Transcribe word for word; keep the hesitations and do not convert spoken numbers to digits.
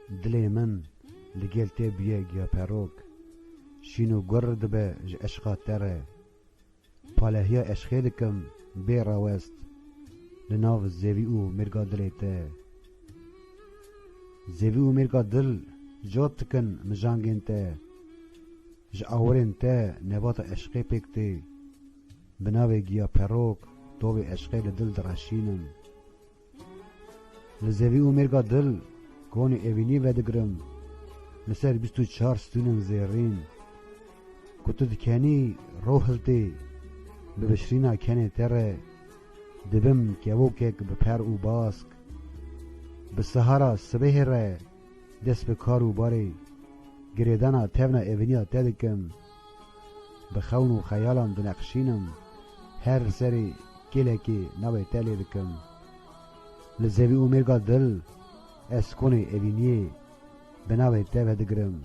Dilê min li gel te bûye giyaperok. Şîn û gur dibe ji eşqa te re. Palehiya eşqê dikim bê rawest li nav zevî û mêrga dilê te. Zevî û mêrga dil cot dikin mijangên te. Ji awirên te nebata eşqê pêk tê. Bi navê giyaperok tovê eşqê li dil direşînim. Li zevî û mêrga dil konê evînî vedigirim. Li ser bîst û çar stûnên zêrîn ku tu dikenî ro hiltê, bi bişrîna kenê te re dibim kevokek bi per û bask. Bi sihara sibehê re dest bi kar û barê girêdana tevna evîniya te dikim. Bi xewn û xeyalan dineqşînim. Her serê kêlekê navê te lê dikim. Li zevî û mêrga dil ez konê evîniyê bi navê te vedigirim.